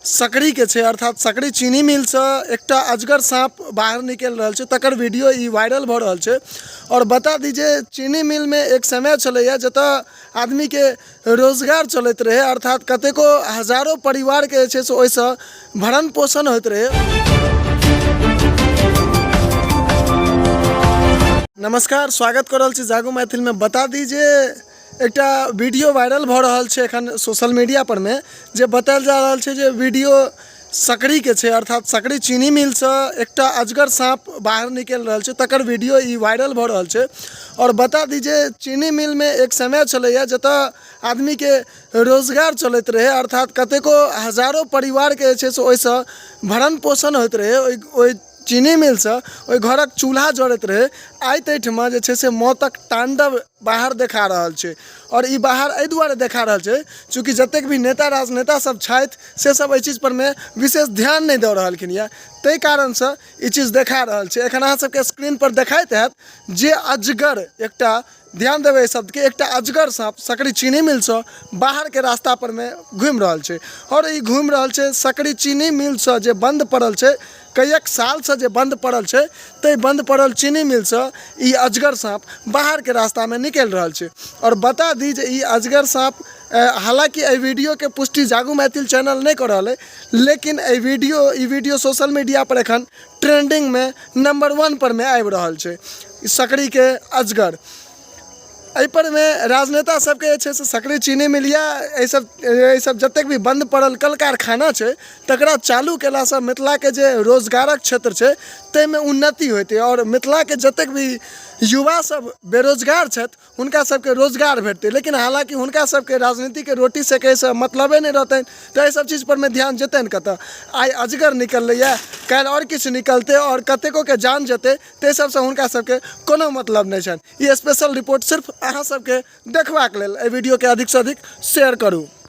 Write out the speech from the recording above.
सकरीके छै, अर्थात सकरी चीनी मिलसँ एकटा अजगर साँप बाहर निकलि रहल छै, तकर वीडियो ई वायरल भऽ रहल छै। आओर बता दी जे चीनी मिलमे एक समय छलैए जतऽ आदमीके रोजगार चलैत रहै, अर्थात कतेको हजारो परिवारके जे छै से ओहिसँ भरण पोषण होइत रहै। नमस्कार, स्वागत कऽ रहल छी जागू मैथिलमे। बता दी जे एकटा वीडियो वायरल भऽ रहल छै एखन सोशल मीडिया परमे, जे बतायल जा रहल छै जे वीडियो सकरीके छै, अर्थात सकरी चीनी मिलसँ एकटा अजगर साँप बाहर निकलि रहल छै, तकर वीडियो ई वायरल भऽ रहल छै। आओर बता दी जे चीनी मिलमे एक समय छलैए जतऽ आदमीके रोजगार चलैत रहै, अर्थात कतेको हजारो परिवारके जे छै से ओहिसँ भरण पोषण होइत रहै, ओहि चीनी मिलसँ ओहि घरक चूल्हा जरैत रहै। आइ ताहिठमा जे छै से मौतक ताण्डव बाहर देखा रहल छै। आओर ई बाहर एहि दुआरे देखा रहल छै चूँकि जतेक भी नेता राजनेता सब छथि से सब एहि चीज परमे विशेष ध्यान नहि दऽ रहलखिन यऽ, ताहि कारणसँ ई चीज देखा रहल छै। एखन अहाँ सबके स्क्रीन पर देखाइत हैत जे अजगर एकटा, ध्यान देबै एहि शब्दके, एकटा अजगर साँप सकरी चीनी मिलसँ बाहरके रास्ता परमे घुमि रहल छै। आओर ई घुमि रहल छै सकरी चीनी मिलसँ जे बन्द पड़ल छै, कईक सालसँ जे बन्द पड़ल छै, ताहि बन्द पड़ल चीनी मिलसँ ई अजगर साँप बाहरके रास्तामे निकलि रहल छै। आओर बता दी जे ई अजगर साँप, हालाँकि एहि वीडियोके पुष्टि जागू मैथिल चैनल नहि कऽ रहल अइ, लेकिन एहि वीडियो ई वीडियो सोशल मीडिया पर एखन ट्रेंडिंगमे नंबर 1 परमे आबि रहल छै। सकरीके अजगर एहिपर मे राजनेता सबके जे छै से सकरी चीनी मिल या एहिसब जतेक भी बन्द पड़ल कल कारखाना छै तकरा चालू कयलासँ मिथिलाके जे रोजगारक क्षेत्र छै ताहिमे उन्नति होइतै, आओर मिथिलाके जतेक भी युवा सब बेरोजगार छथि हुनका सबके रोजगार भेटतै। लेकिन हालाँकि हुनका सबके राजनीतिके रोटी सेकैसँ मतलबे नहि रहतनि, तऽ एहि सब चीजपर मे ध्यान जेतनि कतऽ? आइ अजगर निकललैए, काल्हि आओर किछु निकलतै आओर कतेकोके जान जेतै, ताहि सबसँ हुनका सबके कोनो मतलब नहि छनि। ई स्पेशल रिपोर्ट सिर्फ अहाँ सबके देखबाक लेल, एहि वीडियोके अधिकसँ अधिक शेयर करू।